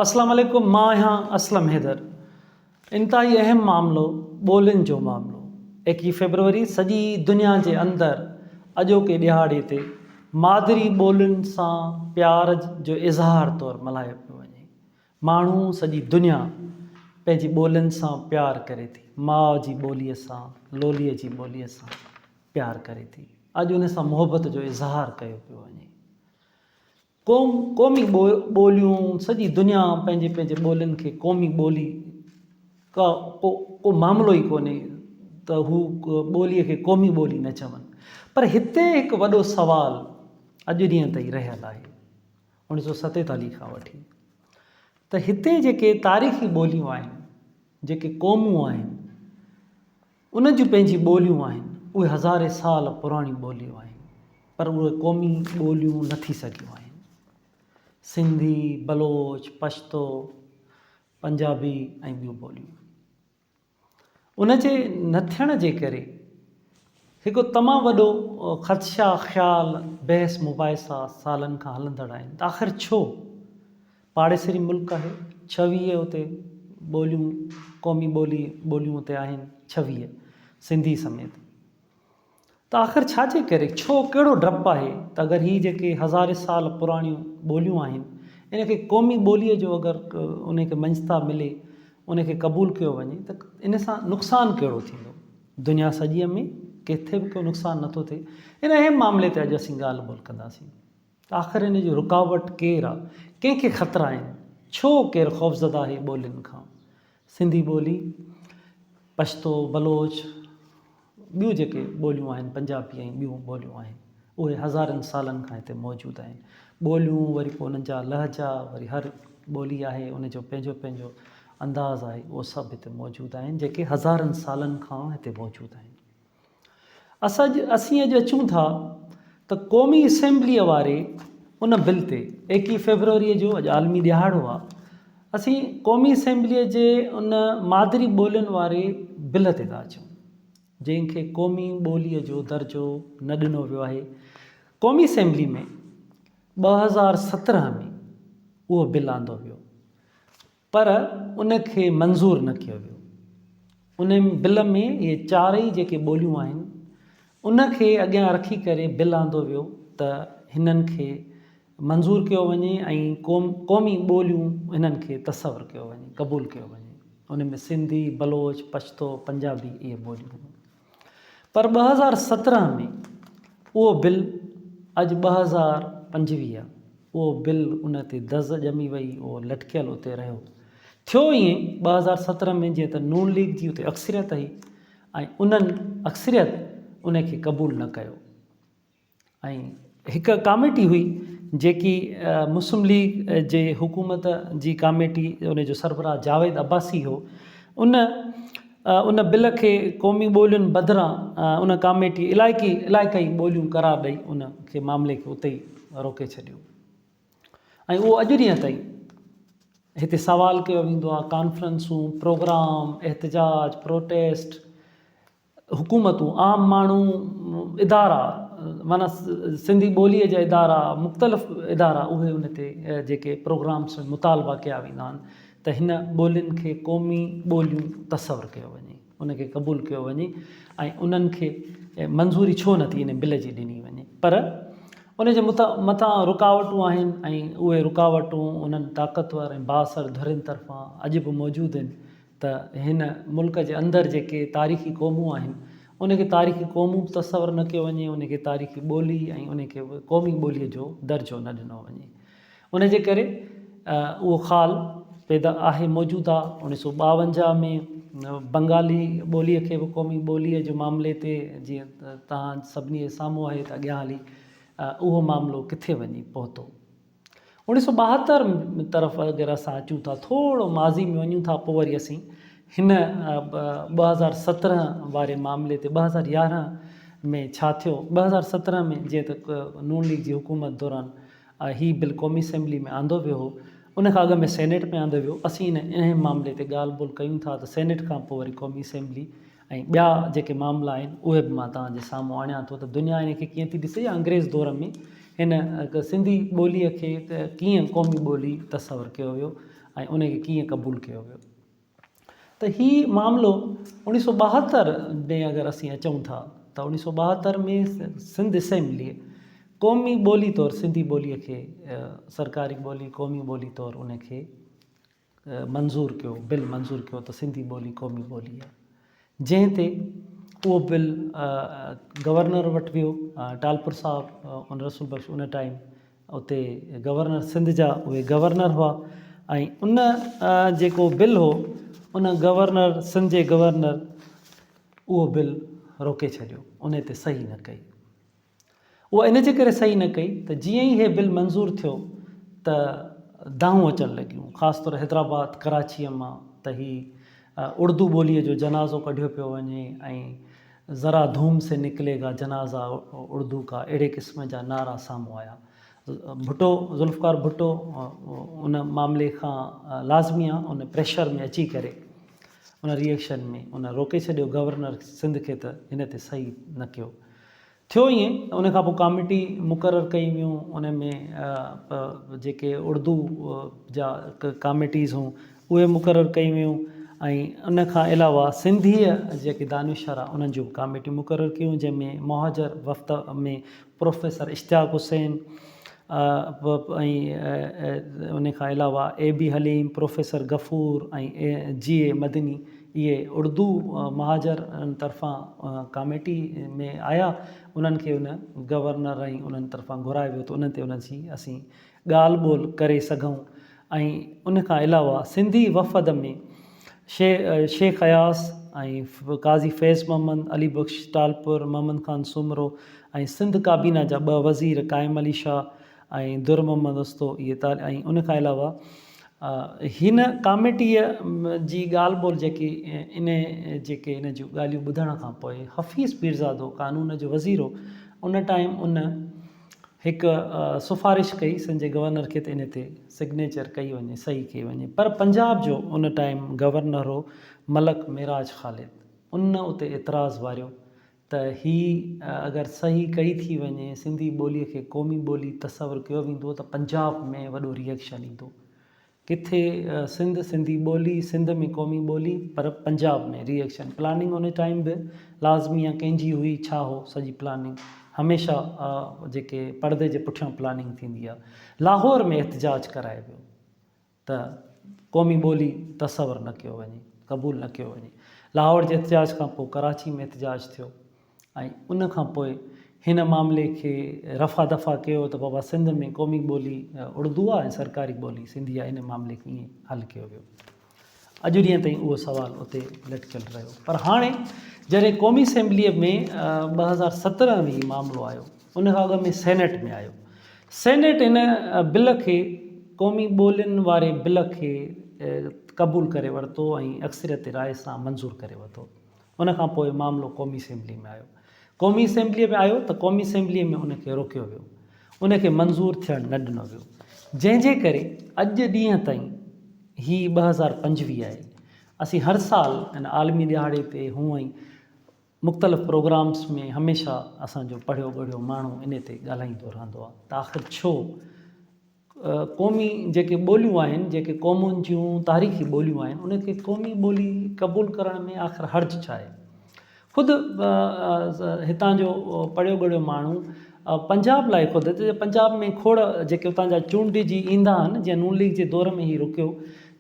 اسلام عليڪم مان آهيان اسلم حيدر انتهائي اهم معاملو ٻولين جو معاملو ايڪيهه فيبروري سڄي دنيا جي اندر اڄوڪي ڏهاڙي تي مادري ٻولين سان پيار جو اظهار طور ملهايو پيو وڃي ماڻهو سڄي دنيا پنهنجي ٻولين سان پيار ڪري ٿي ماء جي ٻوليء سان لوليء جي ٻوليء سان پيار ڪري ٿي اڄ ان سان محبت جو اظهار ڪيو پيو وڃي قوم، قومي ٻوليون، سڄي دنيا پنهنجي پنهنجي ٻولين کي قومي ٻولي ڪا ڪو ڪو معاملو ئي ڪونهي ته هو ٻوليء کي قومي ٻولي نه چون. پر هتي هڪ وڏو سوال اڄ ڏينهن تائين رهيل آهي، اوڻيهه سو ستيتاليهه کان وٺي ته هتي جيڪي تاريخي ٻوليون آهن، جيڪي قومون آهن، انهن جون پنهنجي ٻوليون آهن، اهي هزارين سال پراڻيون ٻوليون آهن، پر اهي قومي ٻوليون نه ٿي سگهيون آهن. سنڌي، بلوچ، پشتو، پنجابي ۽ ٻيون ٻوليون. ان جي نه ٿيڻ جي ڪري هڪ تمام وڏو خدشا، خيال، بحث مباحثا سالن کان هلندڙ آهن ته آخر ڇو؟ پاڙيسري ملڪ آهي، ڇويهه اتي ٻوليون قومي ٻولي ٻوليون اتي آهن ڇويهه سنڌي سميت ته آخر ڇا جي ڪري ڇو ڪهڙو ڊپ آهي ته اگر هي جيڪي هزارين سال پراڻيون ٻوليون آهن ان کي قومي ٻوليء جو اگر ان کي مڃتا ملي ان کي قبول ڪيو وڃي ته ان سان نقصان ڪهڙو ٿيندو دنيا سڄيء ۾ ڪٿي به ڪو نقصان نٿو ٿئي ان اهم معاملي تي اڄ اسين ڳالهه ٻولهه ڪنداسين. ته آخر ان جي رڪاوٽ ڪير آ؟ ڪنهن کي خطرا آهن؟ ڇو ڪير خوفزده آهي ٻولين کان؟ سنڌي ٻولي، پشتو، بلوچ، ٻيون جيڪي ٻوليون آهن پنجابي ۽ ٻيون ٻوليون آهن اهي هزارن سالن کان هتي موجود آهن. ٻوليون وري پوء انهن جا لهجا وري هر ٻولي آهي ان جو پنهنجو پنهنجو انداز آهي اهو سڀ هتي موجود آهن جيڪي هزارن سالن کان هتي موجود آهن. اسان اسين اڄ اچون ٿا ته قومي اسيمبليء واري ان بل تي، ايڪيهه فيبروريء جو اڄ عالمي ڏهاڙو آ، اسين قومي اسيمبليء جي ان مادري ٻولين واري بل تي ٿا اچون، جنهن کي قومي ٻوليء جو درجو نه ڏنو ويو آهي. قومي اسيمبلي ۾ 2017 ۾ اهو بل آندو ويو. پر ان کي منظور نه ڪيو ويو. ان بل ۾ اهي چارئي جيڪي ٻوليون آهن، ان کي اڳيان رکي ڪري بل آندو ويو ته هنن کي منظور ڪيو وڃي ۽ قومي ٻوليون هنن کي تصور ڪيو وڃي، قبول ڪيو وڃي. ان ۾ سنڌي، بلوچ، پشتو، پنجابي اهي ٻوليون هيون. پر 2017 ۾ اهو بل اڄ 2025 اهو بل ان تي دز ڄمي وئي اهو لٽڪيل اتي رهيو. ٿيو ائين 2017 ۾ جيئن ته نون ليگ جي اتي اڪثريت هئي ۽ انهن اڪثريت ان کي قبول نه ڪيو. ۽ هڪ ڪاميٽي هئي جيڪي مسلم ليگ جي حڪومت جي ڪاميٽي ان جو سربراهه جاويد عباسي هو ان ان بل کي قومي ٻولين بدران ان ڪاميٽي علائقي علائقائي ٻوليون قرار ڏئي ان کي معاملي کي اتي ئي روڪي ڇڏيو ۽ اهو اڄ ڏينهن تائين هتي سوال ڪيو ويندو آهي ڪانفرنسون پروگرام احتجاج پروٽيسٽ حڪومتون، عام ماڻهو، ادارا معنيٰ سنڌي ٻوليء جا ادارا، مختلف ادارا اهي ان تي جيڪي پروگرامس ۾ مطالبا ڪيا ويندا آهن ته هن ٻولين کي قومي ٻوليون تصور ڪيو وڃي، ان کي قبول ڪيو وڃي ۽ انهن کي منظوري ڇو نٿي ان بل جي ڏني وڃي پر ان جي مٿان رڪاوٽون آهن ۽ اهي رڪاوٽون انهن طاقتور ۽ بااثر ڌرين طرفان اڄ به موجود آهن ته هن ملڪ جي اندر جيڪي تاريخي قومون آهن ان کي تاريخي قومون به تصور نه ڪيو وڃي ان کي تاريخي ٻولي ۽ ان کي قومي ٻولي جو درجو نه ڏنو وڃي ان جي ڪري اهو خال پيدا آهي موجود آهي اوڻيهه سو ٻاونجاهه ۾ بنگالي ٻوليء کي به قومي ٻوليء جو معاملي تي جيئن توهان سڀني جي سامهون آهي ته اڳيان هلي اهو معاملو ڪٿي وڃي پهتو اوڻيھ سو ٻاهتر طرف اگر اسان اچون ٿا ٿورو ماضي ۾ وڃون ٿا پوء وري اسين هن 2017 واري معاملي تي 2011 ۾ ڇا ٿيو 2017 ۾ جيئن ته نون ليگ جي حڪومت دوران هي بل قومي اسيمبلي ۾ آندو ويو هو ان کان اڳ ۾ سينيٽ ۾ آندو ويو اسين ان اهم معاملي تي ڳالهه ٻولهه ڪيون ٿا ته سينيٽ کان پوء وري قومي اسيمبلي ۽ ٻيا جيڪي معاملا آهن اهي به مان توهان جي سامهون آڻيان ٿو ته دنيا ان کي ڪيئن ٿي ڏسي يا انگريز دور ۾ هن سنڌي ٻوليء کي ڪيئن قومي ٻولي تصور ڪيو ويو ۽ ان کي ڪيئن قبول ڪيو ويو. ته هي معاملو اوڻيهه سو 72 ۾ اگر اسين اچون ٿا ته اوڻيهه سو 72 ۾ سنڌ اسيمبليء قومي ٻولي طور سنڌي ٻوليء کي سرڪاري ٻولي قومي ٻولي طور ان کي منظور ڪيو، بل منظور ڪيو ته سنڌي ٻولي قومي ٻولي آهي. جنهن تي اهو بل گورنر وٽ ويو، ٽالپر صاحب ان رسول بخش ان ٽائيم اتي گورنر سنڌ جا اهي گورنر هئا ۽ ان جيڪو بل هو ان گورنر سنڌ جي گورنر اهو بل روڪي ڇڏيو، ان تي صحيح نه ڪئي. اها ان جي ڪري صحيح نه ڪئي ته جيئن ئي هي بل منظور ٿيو ته دانهون اچڻ لڳيون خاص طور حيدرآباد ڪراچيء مان ته هي اڙدو ٻوليء جو جنازو ڪڍيو پيو وڃي ۽ ذرا ڌوم سي نڪلي گا جنازا اڙدو ڪا اهڙي قسم جا نعرا سامهون آيا. ڀٽو ذوالفقار ڀٽو ان معاملي کان لازمي آ ان پريشر ۾ اچي ڪري ان ري ايڪشن ۾ ان روڪي ڇڏيو گورنر سنڌ کي ته هن تي صحيح نه ڪيو. ٿيو ائين ته ان کان پوء ڪاميٽي مقرر ڪئي ويون ان ۾ جيڪي اردو جا ڪاميٽيز هيون اهي مقرر ڪيون ويون ۽ ان کان علاوه سنڌيء جيڪي دانشور آ انهن جون به ڪاميٽيون مقرر ڪيون جنهن ۾ مهاجر وفد ۾ پروفيسر اشتياق حسين ۽ ان کان علاوه A B Haleem, professor Ghafoor ۽ G A Madani اهي اردو مهاجرن طرفان ڪاميٽي ۾ آيا انهن کي ان گورنر ۽ انهن طرفان گهرايو ويو ته انهن تي انهن سين اسين ڳالهه ٻولهه ڪري سگهون ۽ ان کان علاوه سنڌي وفد ۾ شيخ اياز ۽ قاضي فيض محمد، علي بخش ٽالپر، محمد خان سومرو ۽ سنڌ ڪابينا جا ٻه وزير قائم علي شاهه ۽ در محمد استو اهي ۽ ان کان علاوه هن ڪاميٽيء جي ڳالهه ٻولهه جيڪي ان جيڪي ان جون ڳالهيون ٻڌڻ کان پوء حفيظ پيرزادو قانون جو وزير هو ان ٽائيم ان هڪ سفارش ڪئي سنڌ جي گورنر کي ته ان تي سگنيچر ڪئي وڃي صحيح ڪئي وڃي پر پنجاب جو ان ٽائيم گورنر هو ملڪ معراج خالد ان اتي اعتراض واريو ته هي اگر صحيح ڪئي ٿي وڃي سنڌي ٻوليء کي قومي ٻولي تصور ڪيو ويندو ته پنجاب ۾ وڏو ري ايڪشن ايندو. ڪٿي سنڌ سنڌي ٻولي سنڌ ۾ قومي ٻولي پر پنجاب ۾ ري ايڪشن پلاننگ ان ٽائيم به لازمي آ ڪنهن جي هئي ڇا هو سڄي پلاننگ هميشه جيڪي پردي جي پٺيان پلاننگ ٿيندي آ لاهور ۾ احتجاج ڪرايو ويو. ته قومي ٻولي تصور نه ڪيو وڃي، قبول نه ڪيو وڃي. لاهور جي احتجاج کان پوء ڪراچي ۾ احتجاج ٿيو ۽ ان کان پوء هن معاملي کي رفع دفع ڪيو ته بابا سنڌ ۾ قومي ٻولي اڙدو آهي ۽ سرڪاري ٻولي سنڌي آهي ان معاملي کي ائين حل ڪيو ويو. اڄ ڏينهن تائين اهو سوال اتي لٽڪيل رهيو پر هاڻي جڏهن قومي اسيمبليء ۾ 2017 ۾ هي معاملو آيو ان کان اڳ ۾ سينيٽ ۾ آيو سينيٽ هن بل کي قومي ٻولين واري بل کي قبول ڪري ورتو ۽ اڪثريت راء سان منظور ڪري ورتو ان کان پوء معاملو قومي اسيمبلي ۾ آيو. قومي اسيمبليء ۾ آيو ته قومي اسيمبليء ۾ ان کي روڪيو ويو. ان کي منظور ٿيڻ نه ڏنو ويو. جنهن جي ڪري اڄ ڏينهن تائين هي 2025 آهي. اسين هر سال ان عالمي ڏهاڙي تي هونء ئي مختلف پروگرامس ۾ هميشه اسان جو پڙهيو ڳڙهيو ماڻهو انهي تي ڳالهائيندو رهندو آهي ته آخر ڇو قومي جيڪي ٻوليون آهن، جيڪي قومن جون تاريخي ٻوليون آهن، ان کي قومي ٻولي قبول ڪرڻ ۾ آخر حرج ڇا آهي؟ خود هتان جو پڙهيو ڳڙهيو ماڻهو پنجاب لاء خود پنجاب ۾ کوڙ جيڪي اتان جا چونڊجي ايندا آهن، جيئن نون ليگ جي دور ۾ هي رڪيو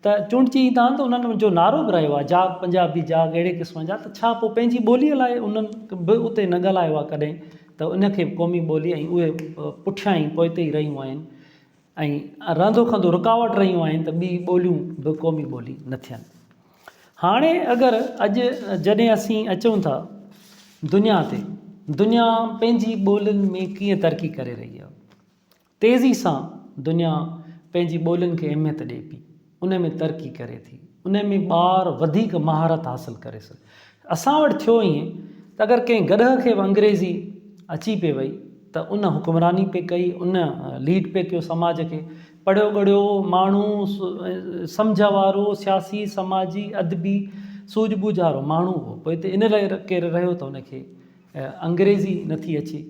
ته چونڊجي ايندا آهن ته انهن جو نعرو به رهيو آهي جاڳ پنجابي جاڳ اهڙي قسم جا ته ڇا پوء پنهنجي ٻوليء لاء انهن به اتي نه ڳالهايو آهي ڪڏهن ته ان کي به قومي ٻولي ۽ اهي پٺيان ئي پوئتي ئي رهيون آهن ۽ رهندو کهندو رڪاوٽ رهيون آهن ته ٻي ٻوليون به قومي ٻولي نه ٿين. هاڻي اگر اڄ جڏهن اسين اچون ٿا دنيا تي، دنيا پنهنجي ٻولين ۾ ڪيئن ترقي ڪري رهي آهي. تيزي سان دنيا پنهنجي ٻولين کي اهميت ڏئي پئي، ان ۾ ترقي ڪري ٿي، ان ۾ ٻار وڌيڪ مهارت حاصل ڪري سگهي. اسان وٽ ٿيو ائين ته اگر ڪنهن گڏهه کي به انگريزي اچي پئي وئي ته ان حڪمراني پئي ڪئي، ان ليڊ پئي ڪيو سماج کي. پڙهيو ڳڙهيو ماڻهو، سمجهه وارو، سياسي، سماجي، ادبي سوجهه ٻوجهه وارو ماڻهو هو، پوء هتي ان لاء ڪير رهيو ته ان کي انگريزي نٿي اچي.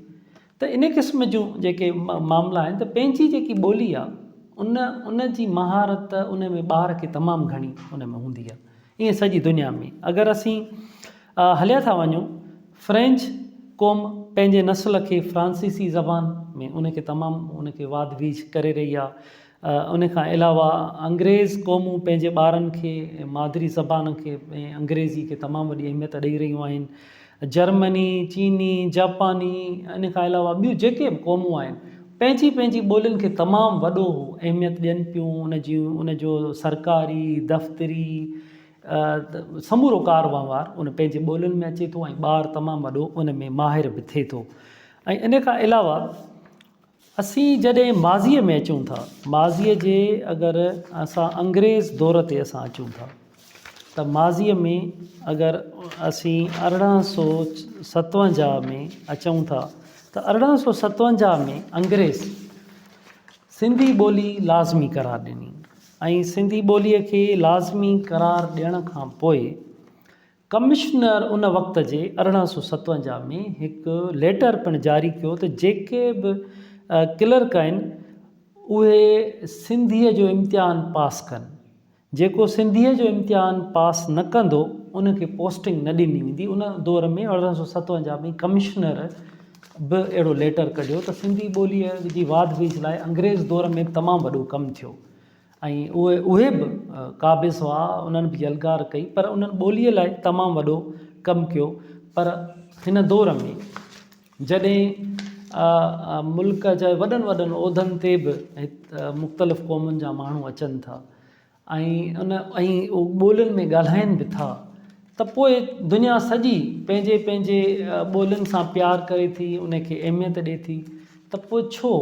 ته ان قسم جون جيڪي معاملا آهن ته پنهنجي جيڪي ٻولي آهي ان ان جي مهارت ان ۾ ٻار کي تمام گهڻي ان ۾ هوندي آهي ائين سڄي دنيا ۾ اگر اسين هليا ٿا وڃون فرينچ قوم پنهنجي نسل کي فرانسيسي زبان ۾ ان کي تمام ان کي واڌ ويجهه ڪري رهي آهي ان کان علاوه انگريز قومون پنهنجي ٻارن کي مادري زبان کي انگريزي کي تمام وڏي اهميت ڏئي رهيون آهن جرمني، چيني، جاپاني ان کان علاوه ٻيون جيڪي به قومون آهن پنهنجي پنهنجي ٻولين کي تمام وڏو اهميت ڏين پيون ان جون ان جو سرڪاري دفتري سمورو ڪار وهنوار ان پنهنجي ٻولين ۾ اچي ٿو ۽ ٻار تمام وڏو ان ۾ ماهر به ٿئي ٿو ۽ ان کان علاوه اسين جڏهن ماضيء ۾ اچون ٿا، ماضيء جي اگر اسان انگريز دور تي اسان اچون ٿا ته ماضيء ۾ اگر اسين 1857 ۾ اچون ٿا ته 1857 ۾ انگريز سنڌي ٻولي لازمي قرار ڏني ۽ سنڌي ٻوليء کي لازمي قرار ڏيڻ کان پوء ڪمشنر ان وقت جي 1857 ۾ هڪ ليٽر پڻ جاري ڪيو ته جيڪي به ڪلرڪ آهن اهي سنڌيء جو امتحان پاس ڪن. جيڪو سنڌيء جو امتحان پاس نه ڪندو ان کي پوسٽنگ نه ڏني ويندي. ان دور ۾ 1857 ۾ ڪمشنر به اهڙو ليٽر ڪڍيو ته سنڌي ٻوليء جي واڌ ويجهه لاء انگريز دور ۾ به تمام وڏو ڪم ٿيو. ۽ اهي اهي به قابض هئا انهن به يلغار ڪئي پر انهن ٻوليء لاء تمام وڏو ڪم ڪيو پر هن دور ۾ جڏهن ملڪ جي وڏن وڏن عهدن تي به مختلف قومن جا ماڻهو اچن ٿا ۽ ان ۽ ٻولين ۾ ڳالهائين به ٿا ته پوء دنيا سڄي پنهنجي پنهنجي ٻولين سان پيار ڪري ٿي ان کي اهميت ڏي ٿي ته پوء ڇو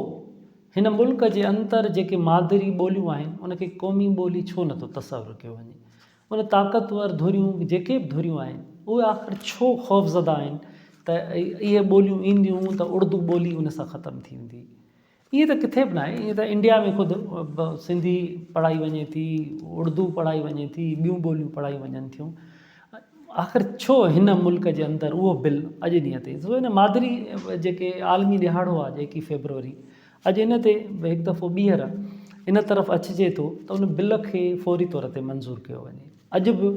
هن ملڪ جي اندر جيڪي مادري ٻوليون آهن، ان کي قومي ٻولي ڇو نٿو تصور ڪيو وڃي؟ ان طاقتور ڌريون جيڪي به ڌريون آهن، اهي آخر ڇو خوفزده آهن ته اهي ٻوليون اينديون ته اڙدو ٻولي ان سان ختم ٿي ويندي؟ ائين ته ڪٿي به ناهي، ائين ته انڊيا ۾ خود سنڌي پڙهائي وڃي ٿي، اڙدو پڙهائي وڃي ٿي، ٻيون ٻوليون پڙهايون وڃن ٿيون. آخر ڇو هن ملڪ جي اندر اهو بل اڄ ڏينهن تائين سو ان مادري جيڪي عالمي ڏهاڙو آهي جيڪي فيبروري اڄ ان تي هڪ دفعو ٻيهر ان طرف اچجي ٿو ته ان بل کي فوري طور تي منظور ڪيو وڃي اڄ به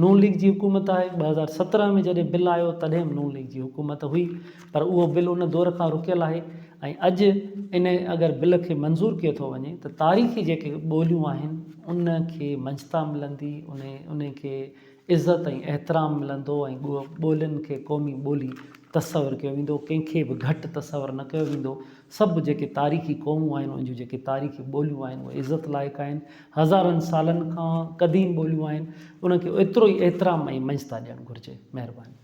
نون ليگ جي حڪومت آهي 2017 ۾ جڏهن بل آيو تڏهن به نون ليگ جي حڪومت هئي پر اهو بل ان دور کان رڪيل آهي ۽ اڄ ان اگر بل کي منظور ڪيو ٿو وڃي ته تاريخي جيڪي ٻوليون آهن ان کي مڃتا ملندي ان ان کي عزت ۽ احترام ملندو ۽ ٻولين کي قومي ٻولي تصور ڪيو ويندو، ڪنهن کي به گهٽ تصور نه ڪيو ويندو، سڀ جيڪي تاريخي قومون آهن انهن جون جيڪي تاريخي ٻوليون آهن اهي عزت لائق آهن، هزارن سالن کان قديم ٻوليون آهن انهن کي ايترو ئي احترام ۽ مڃتا ڏيڻ گهرجي. مهرباني.